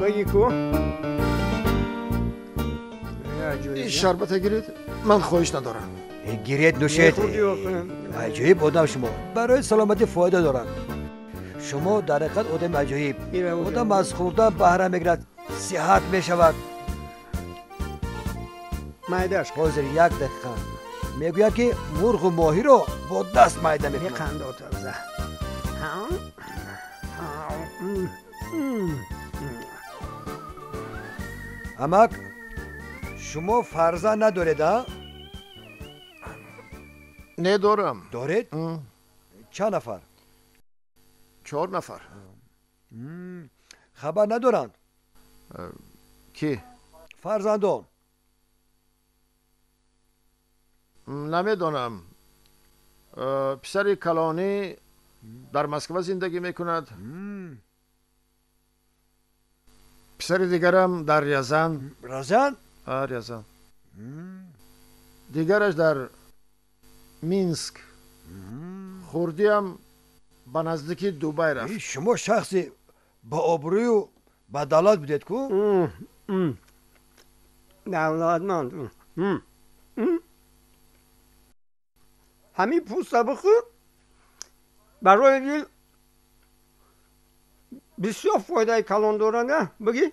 Бигӣ ку? Ин шарбата гиред, ман хоҳиш надорам. Гиред, нӯшед. Аҷоиб одам шумо, барои саломатӣ фоида дорад. Шумо дар ҳақиқат одами аҷоиб. Одам аз хӯрдан баҳра мегирад, сиҳат мешавад. Майдаш. Ҳозир як дақиқа. Мегӯяд ки мурғу моҳиро бо даст майда мекунад. Амак, шумо фарзанд надоред, а? Не дорам. Доред? Чанд нафар? 4 нафар. Хабар надоранд? Ки? Фарзандон. Намедонам. Писари калонӣ дар Москва зиндагӣ мекунад. Писари дигарам дар Рязан. Рязан? Рязан. Дигараш дар Минск. Хурдиам ба наздики Дубай рафт. Шумо шахси ба обрӯю ба давлат будед ку? Давлатманд. Ҳамин пӯста бихӯр, барои дил бисёр фоидаи калон дорад, на? Бигӣ,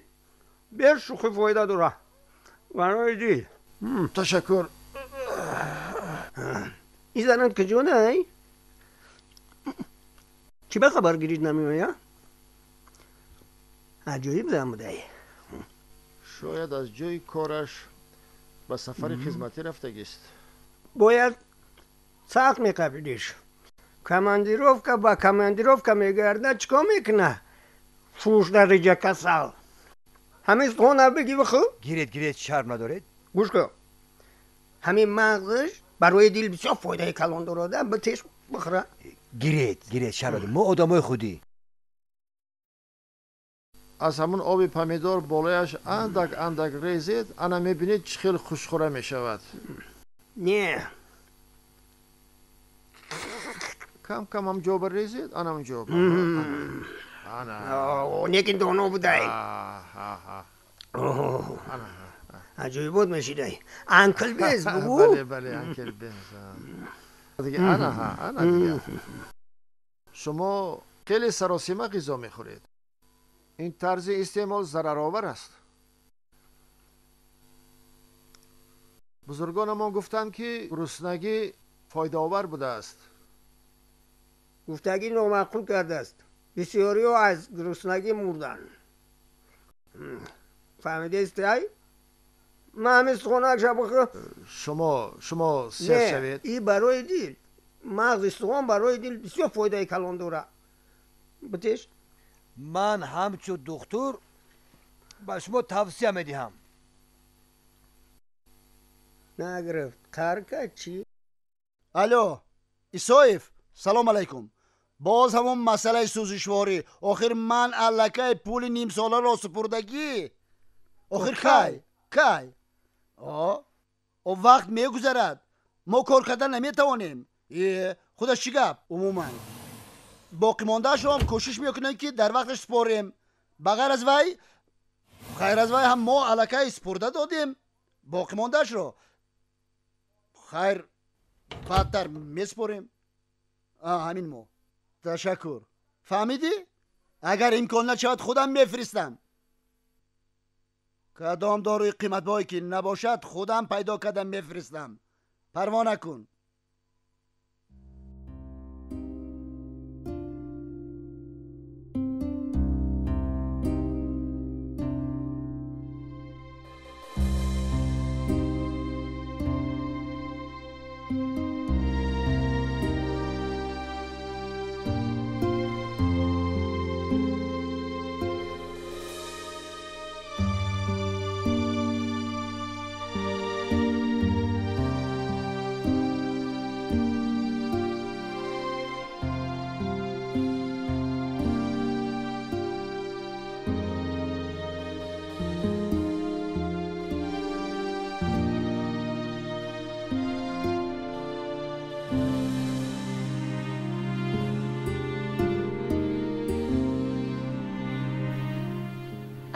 бешӯхӣ фоида дорад барои дил. Ташаккур. Ин занат куҷо най? Чӣ ба хабар гирид намеояд? Аҷоиб зан будай. Шояд аз ҷои кораш ба сафари хизматӣ рафтагист. Бояд сахт меқабидиш. Командировка ба командировка мегардад, чӣ кор мекуна? Фӯш дар риҷа касал. Ҳамин хона бигӣ бихӯр? Гиред, гиред, шарм надоред? Гӯш кун. Ҳамин мағзиш барои дил бисёр фоидаи калон дорад, битеш бихӯра. Гиред, гиред, шарм надоред. Мо одамои худӣ. Аз ҳамун оби помидор болояш андак андак резед, ана мебинед чӣ хел хушхӯра мешавад. Не. Кам кам ҳам ҷо барезед, анам ҷо. Ана. Некин доно будай. Аҷоибот мешидай. Анкл Бенз бугу? Бале, бале, Анкл Бенз. Дига ана ҳа, ана дига. Шумо хеле саросима ғизо мехӯред. Ин тарзи истеъмол зараровар аст. Бузургонамон гуфтанд, ки гуруснагӣ фоидаовар будааст. Гуфтагӣ номаъқул кардааст. Бисёриҳо аз гуруснагӣ мурданд. Фаҳмидест, ай? Ман ҳамин сухонакша бихӯр. Шумо сер шавед. И барои дил, мағзи сухон барои дил бисёр фоидаи калон дорад. Битеш? Ман ҳамчун духтур ба шумо тавсия медиҳам. Нагирифт. Қарка чӣ? Алло, Исоев, салом алайкум. Боз ҳамон масъалаи сӯзишворӣ. Охир ман аллакай пули нимсоларо супурдагӣ. Охир кай? Кай? О вақт мегузарад. Мо кор кардан наметавонем. Худаш чӣ гап? Умуман боқимондаашро ҳам кӯшиш мекунем, ки дар вақташ супорем. Ба ғайр аз вай, ғайр аз вай ҳам мо аллакай супурда додем боқимондаашро. Хайр, баъдтар месупорем. Ҳамин мо. Ташаккур. Фаҳмидӣ? Агар имкон нашавад, худам мефиристам. Кадом доруи қиматбое ки набошад, худам пайдо кардам мефиристам. Парво накун.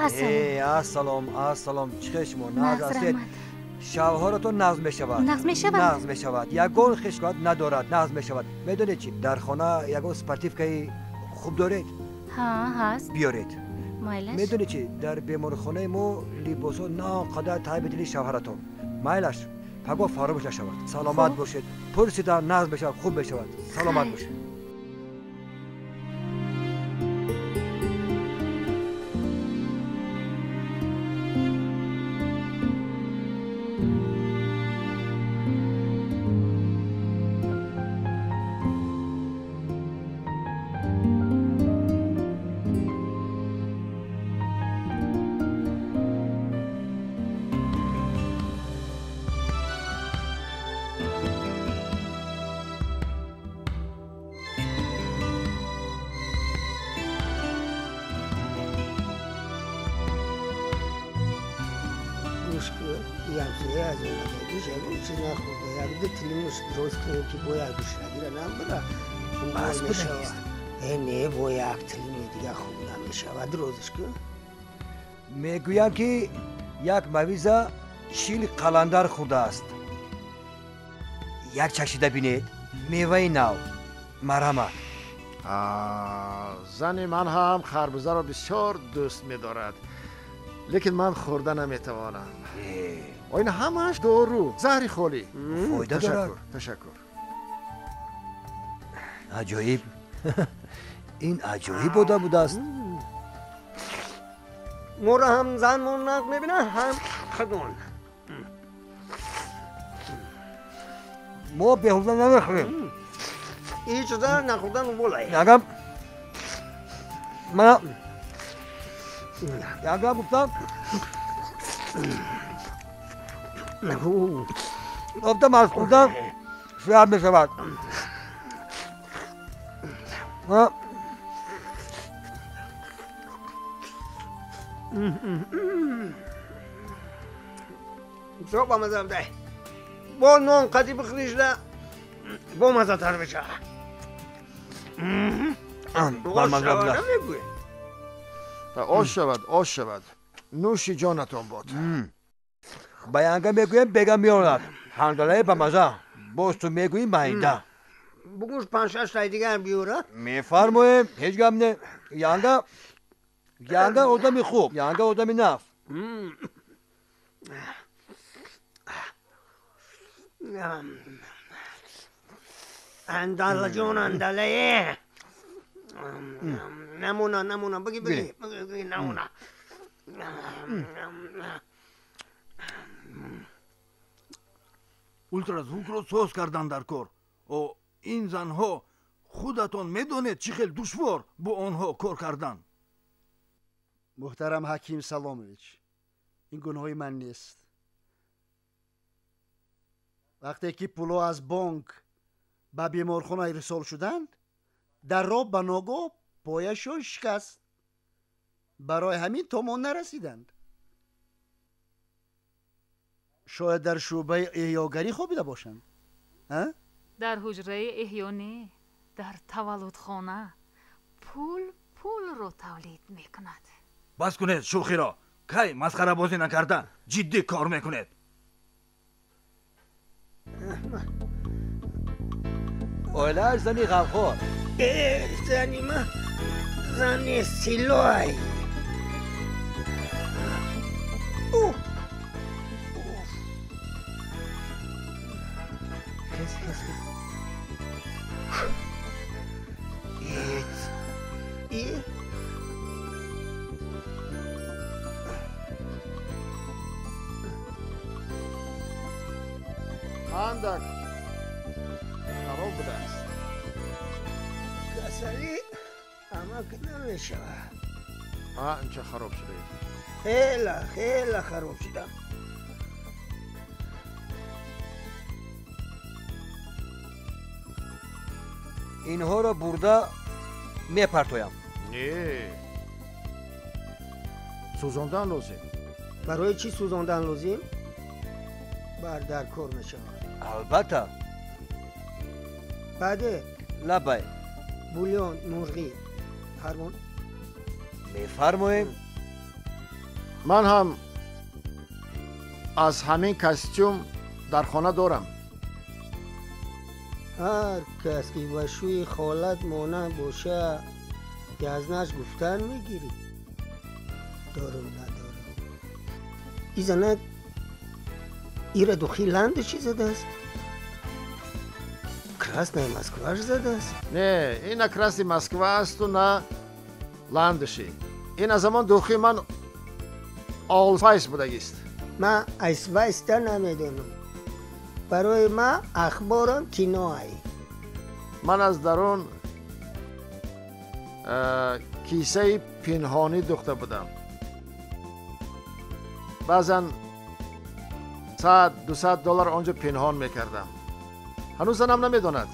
Ассалом, ассалом. Чӣ хел шумо? Нағз ҳастед? Шавҳаратон нағз мешавад. Нағз мешавад? Нағз мешавад. Ягон хишкоят надорад, нағз мешавад. Медонед чӣ? Дар хона ягон спортивкаи хуб доред? Ҳа, ҳаст. Биёред. Майлаш? Медонед чӣ? Дар беморхонаи мо либосҳо на он қадар тайби дили шавҳаратон. Майлаш, пагоҳ фаромӯш нашавад. Саломат бошед. Пурсида нағз мешавад, хуб мешавад. Саломат бошед. Мегӯям ки як мавиза 40 қаландар хӯрдааст. Як чашида бинед, меваи нав, марҳамат. Зани ман ҳам харбузаро бисёр дӯст медорад, лекин ман хӯрда наметавонам. Ин ҳамааш дору, заҳри холӣ. Фоида дорад. Ташаккур. Аҷоиб. Ин аҷоиб одам будааст. Моро ҳам занмон нағз мебинад, ҳам худмон. Мо беҳуда намехӯрем. Ҳеҷ чиза нахӯрдан болай. Ягам мана ягам гуфтам гуфтам аз хӯрдан сиҳат мешавад. Бисёр бамаза будай. Бо нон қатӣ бихӯришда бомазатар мешавад. Бамаза буда. Ош шавад, ош шавад. Нӯши ҷонатон бод. Ба янга мегӯем бега меорад. Ҳандалаи бамаза. Боз ту мегӯӣ майда. Бугӯш панҷ-шаш таи дигар биёра. Мефармоем, ҳеҷ гап не. Янга янга одами хуб, янга одами нағз. Андалаҷон, андалае. Намуна, намуна, биги, биги, биги, намуна. Ултразвукро соз кардан дар кор. О, ин занҳо худатон медонед чӣ хел душвор бо онҳо кор кардан. Муҳтарам Ҳаким Саломович, ин гуноҳи ман нест. Вақте ки пулҳо аз бонк ба беморхона ирсол шуданд, дар роҳ ба ногоҳ пояшон шикаст. Барои ҳамин то мо нарасиданд. Шояд дар шӯъбаи эҳёгарӣ хобида бошанд. Дар ҳуҷраи эҳё не, дар таваллудхона. Пул пулро тавлид мекунад. Бас кунед шӯхиро. Кай масхарабозӣ накарда ҷиддӣ кор мекунед. Оилааш зани ғамхор. Зани ман зани силоай. Хес, хес, хес. Андак хароб будааст. Касалӣ амак намешавад. Анча хароб шудаед. Хела, хела хароб шудам. Инҳоро бурда мепартоям. Не, сӯзондан лозим. Барои чӣ сӯзондан лозим? Бар дар кор мешавад. Албатта. Баъде лабай. Бульон, мурғӣ фармон. Мефармоем. Ман ҳам аз ҳамин костюм дар хона дорам. Ҳар кас ки ба шӯи холат монанд боша, язнаш гуфтан мегирӣ. Дорум надорум. И занак ира духи ландыши задааст? Красная Москваш задааст? Не, ин на Красный Москва асту на ландыши. Ин аз замон духи ман Олфайс будагист. Ман Айсвайста намедонам. Барои ман ахборам киноай. Ман аз дарун кисаи пинҳонӣ духта будам. Баъзан 100-200 доллар онҷо пинҳон мекардам. Ҳанӯз занам намедонад.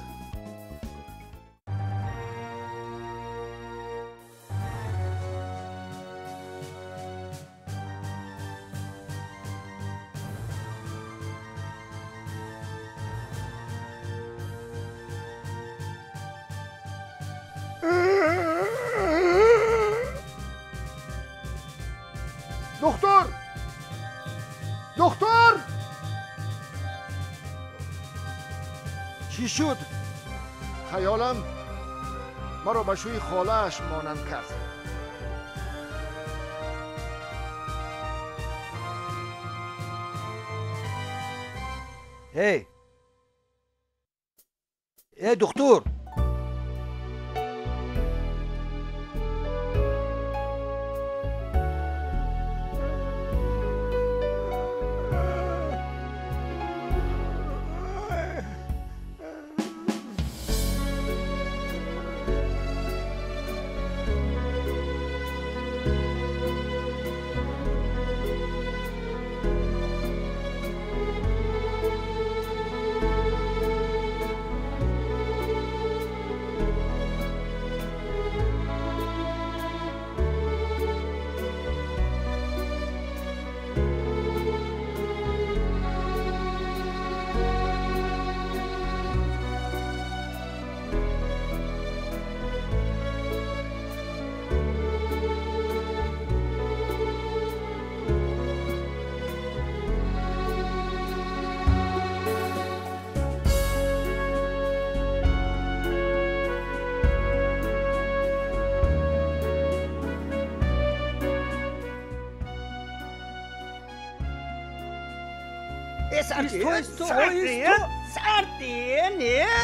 Доктор! Доктор! Чӣ шуд? Хаёлам маро ба шӯи холааш монанд кард. Эй! Эй, доктор!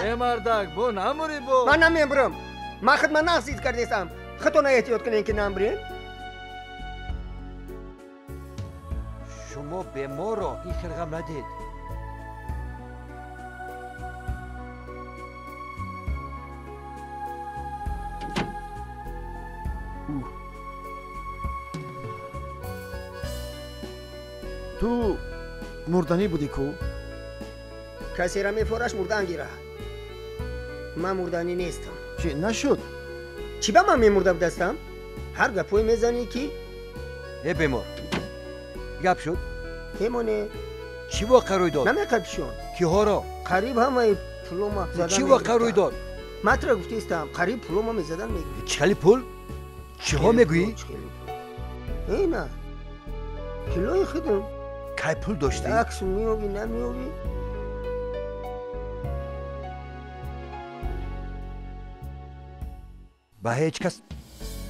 Э, мардак, бо намурӣ бо. Ман намебурам. Ман худма нағз ҳис кардесам. Худтона эҳтиёт кунед ки намбурем. Шумо беморро ин хел ғам надиҳед. Ту мурданӣ будӣ ку? Касера мефораш мурдан гирад. Ман мурданӣ нестам. Чӣ нашуд? Чӣ ба ман мемурда будастам? Ҳар гапое мезанӣ ки Э, бемор, гап шуд? Эмоне. Чӣ воқеа рӯй дод? Намеқапишон. Киҳоро? Қариб ҳамаи пулома задан. Чӣ воқеа рӯй дод? Ман тура гуфтаистам, қариб пулома мезадан мегирифт. Чӣ хели пул? Чиҳо мегӯӣ? Эна пулои худам. Кай пул доштӣ? Аксу меёбӣ, намеёбӣ? Ба ҳеҷ кас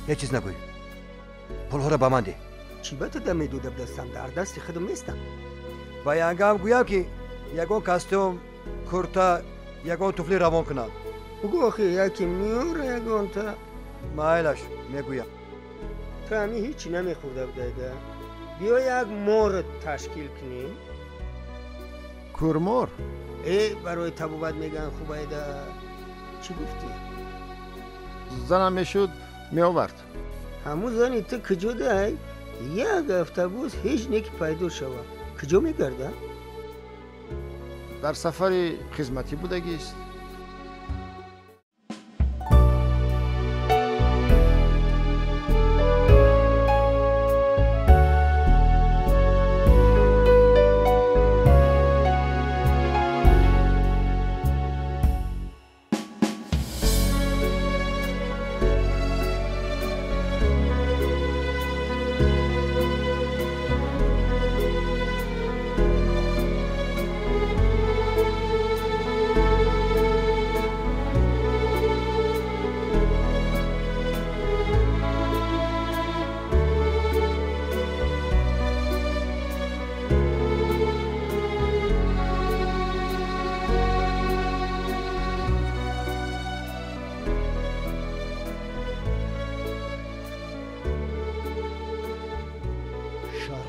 ҳеҷ чиз нагӯй. Пулҳоро ба ман деҳ. Чӣ ба ту медода будастам? Дар дасти худам нестам. Ба янгам гӯям ки ягон костюм, курта, ягон туфли равон кунад. Бугӯ охи, яке меёра ягонта. Майлаш, мегӯям. Ту ҳамин ҳечи намехӯрда будайда. Биё як мор ташкил кунем. Кӯрмор? Э, барои табобат мегӯянд хубайда. Чӣ гуфтӣ? Занам мешуд, меовард. Ҳамун зани ту куҷо дай? Як автобус ҳеҷ не ки пайдо шавад. Куҷо мегардад? Дар сафари хизматӣ будагист.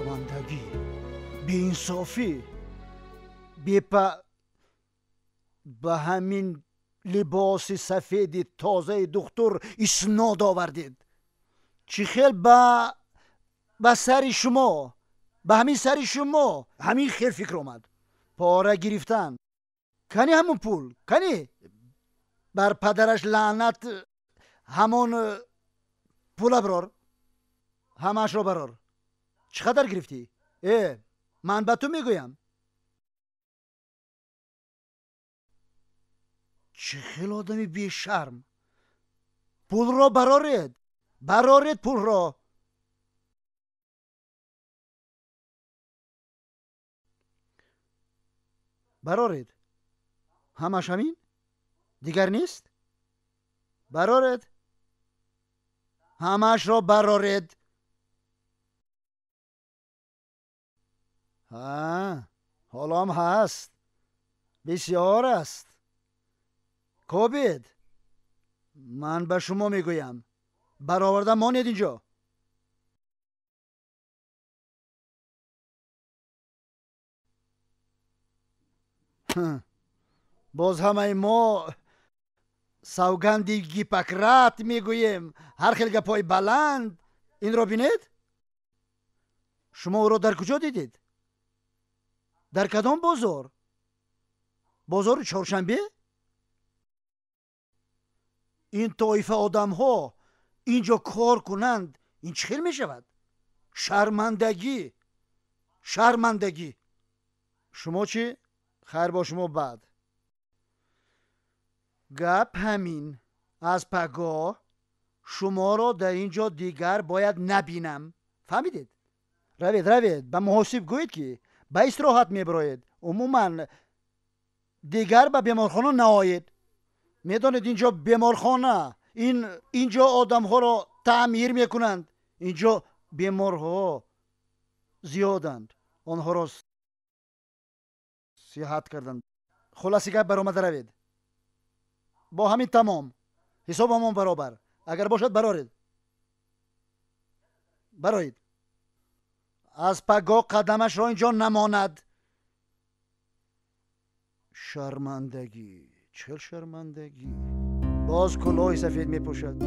Шармандагӣ, беинсофӣ, бепа ба ҳамин либоси сафеди тозаи духтур иснод овардед. Чӣ хел ба сари шумо, ба ҳамин сари шумо ҳамин хел фикр омад? Пора гирифтан. Кани ҳамон пул? Кани? Бар падараш лаънат, ҳамон пула барор, ҳамаашро барор. Чӣ қадар гирифтӣ? Э, ман ба ту мегӯям. Чӣ хел одами бешарм! Пулро бароред, бароред пулро. Бароред. Ҳамаш ҳамин? Дигар нест? Бароред. Ҳамашро бароред. Ҳа, ҳолом ҳаст. Бисёр аст. Кобед. Ман ба шумо мегӯям. Бароварда монед инҷо. Боз ҳамаи мо савганди Гиппократ мегӯем. Ҳар хел гапҳои баланд. Инро бинед? Шумо ӯро дар куҷо дидед? Дар кадом бозор? Бозори Чоршанбе? Ин тоифа одамҳо инҷо кор кунанд, ин чӣ хел мешавад? Шармандагӣ, шармандагӣ. Шумо чӣ? Хайр бо шумо баъд. Гап ҳамин. Аз пагоҳ шуморо дар ин ҷо дигар бояд набинам. Фаҳмидед? Равед, равед, ба муҳосиб гӯед, ки ба истироҳат мебароед. Умуман дигар ба беморхона наоед. Медонед, инҷо беморхона, инҷо одамҳоро таъмир мекунанд. Инҷо беморҳо зиёданд, онҳоро сиҳат карданд. Хулоси гап, баромада равед. Бо ҳамин тамом. Ҳисобамон баробар. Агар бошад, бароред. Бароед. Аз пагоҳ қадамашро инҷо намонад. Шармандагӣ, чӣ шармандагӣ. Боз кулоҳи сафед мепӯшад.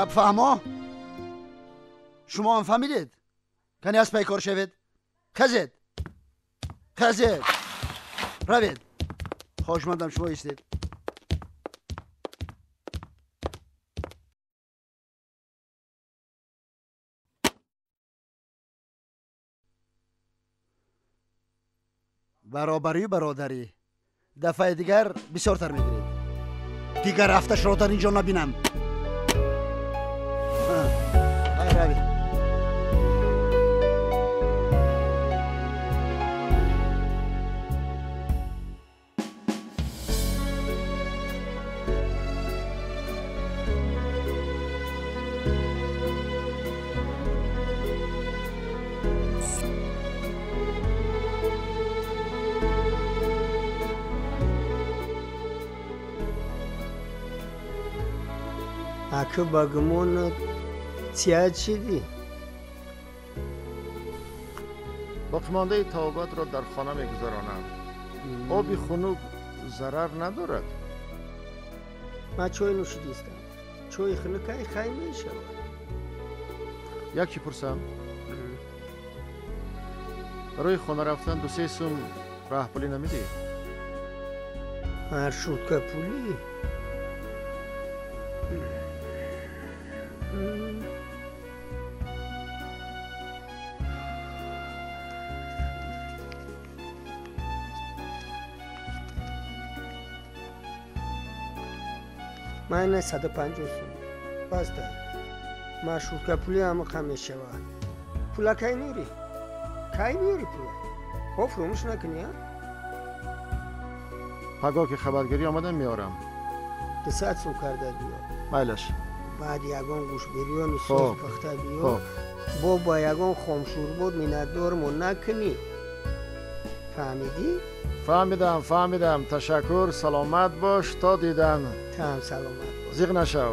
Гап фаҳмо? Шумо ҳам фаҳмидед? Кани аз пайкор шавед. Хазед, хазед, равед. Хоҳишмандам, шумо истед. Баробарию бародарӣ. Дафъаи дигар бисёртар мегиред. Дигар рафташро дар ин ҷо набинам. Ака ба гумонат сиҳат шидӣ? Боқимондаи табобатро дар хона мегузаронам. Оби хунук зарар надорад. Ман чой нӯшидистам. Чойи хунукай хай мешавад. Як чӣ пурсам? Барои хона рафтан 2-3 сум раҳпулӣ намедиҳӣ? Маршрутка пулӣ? Ман 150 сум. Баста. Маршрутка пули ҳамақа мешавад. Пула кай меёрӣ? Кай меёрӣ пула? Хо фуромӯш накунӣ, а? Пагоҳ ки хабаргирӣ омадам меорам. 200 сум карда биё. Майлаш. Баъд ягон гӯшбирёни соз пухта биё. Бо ба ягон хомшӯрбод миннатдормо накунӣ. Фаҳмидӣ? Фаҳмидам, фаҳмидам. Ташаккур, саломат бош то дидан. Ту ҳам саломат бош. Зиқ нашав.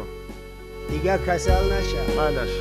Дигар касал нашав. Майлаш.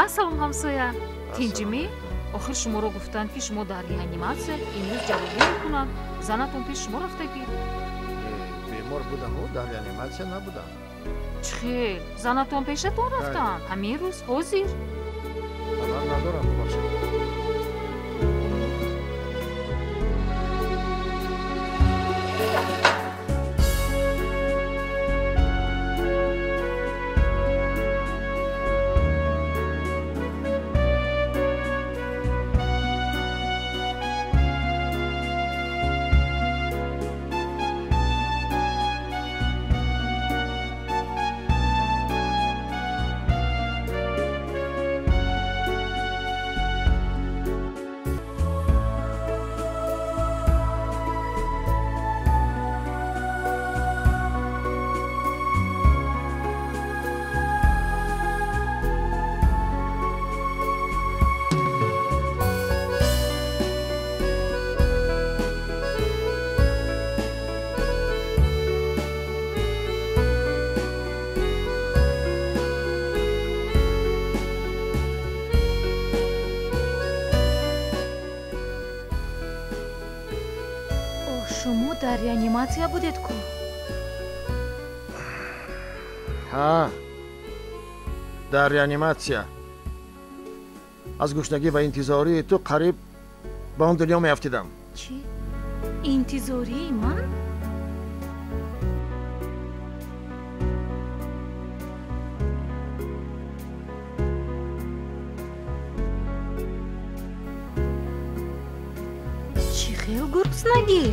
Ассалом, ҳамсоя. Тинҷимӣ? Охир шуморо гуфтанд, ки шумо дар реаниматсия имрӯз ҷарроҳӣ мекунанд. Занатон пеш шумо рафтагӣ? Бемор будаму дар реаниматсия набудам. Чӣ хел? Занатон пешатон рафтанд? Ҳамин рӯз ҳозир? Хабар надорам, бубахшед. Шумо дар реаниматсия будед ку? Ҳа, дар реаниматсия. Аз гушнагӣ ва интизории ту қариб ба он дунё меафтидам. Чӣ? Интизории ман? Чӣ хел гуруснагӣ?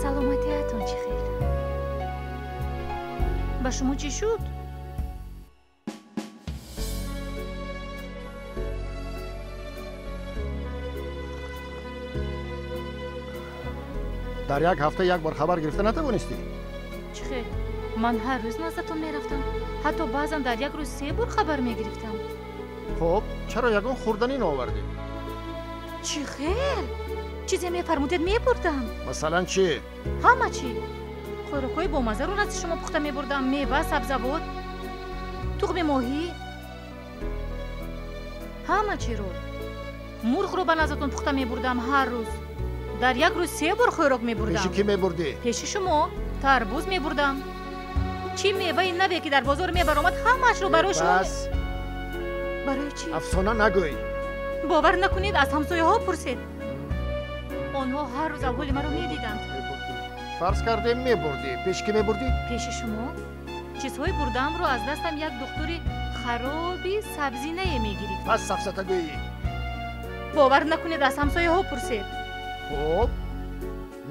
Саломатиятон чӣ хел? Ба шумо чӣ шуд? Дар як ҳафта як бор хабар гирифта натавонистӣ? Чӣ хел? Ман ҳар рӯз наздатон мерафтам. Ҳатто баъзан дар як рӯз 3 бор хабар мегирифтам. Хуб, чаро ягон хӯрданӣ наовардӣ? Чӣ хел? Чизе мефармудед мебурдам. Масалан чӣ? Ҳама чӣ. Хӯрокҳои бомаззаро назди шумо пухта мебурдам. Мева, сабзавот, тухми моҳӣ. Ҳама чиро. Мурғро ба наздатон пухта мебурдам ҳар рӯз. Дар як рӯз 3 бор хӯрок мебурдам. Пеши кӣ мебурдӣ? Пеши шумо. Тарбуз мебурдам. Чӣ меваи наве ки дар бозор мебаромад, ҳамаашро барои шумо. Бас. Барои чӣ? Афсона нагӯй. Бовар накунед, аз ҳамсояҳо пурсед. Онҳо ҳар рӯз аҳволи маро медиданд. Фарз кардем мебурдӣ. Пеши кӣ мебурдӣ? Пеши шумо. Чизҳои бурдаамро аз дастам як духтури хароби сабзинае мегирифт. Пас сафсатагӯӣ. Бовар накунед, аз ҳамсояҳо пурсед. Хуб,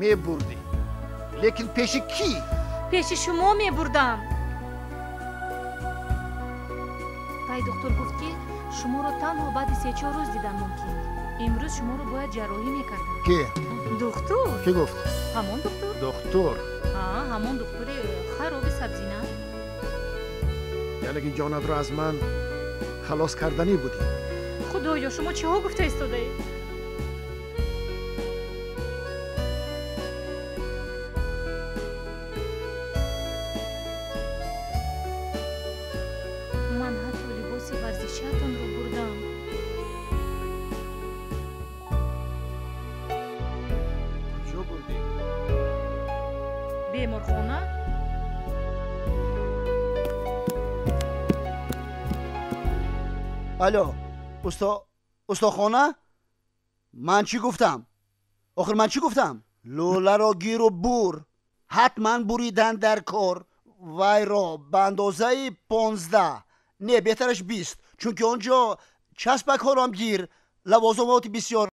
мебурдӣ. Лекин пеши кӣ? Пеши шумо мебурдам. Вай духтур гуфт, ки шуморо танҳо баъди 3-4 рӯз дидан мумкин. Имрӯз шуморо бояд ҷарроҳӣ мекардам. Кӣ? Духтур. Кӣ гуфт? Ҳамон духтур. Духтур? Ҳа, ҳамон духтури хароби сабзина. Яъне ки ҷонатро аз ман халос карданӣ будӣ. Худоё, шумо чиҳо гуфта истодаед? Ман ҳатто либоси варзишиатонро бурдам. Куҷо бурдӣ? Беморхона? Алло, устохона? Ман чӣ гуфтам? Охир ман чӣ гуфтам? Лӯларо гиру бур. Ҳатман буридан дар кор. Вайро ба андозаи 15, не, беҳтараш 20, чунки он ҷо часпакҳоро гир, лавозумоти бисёр.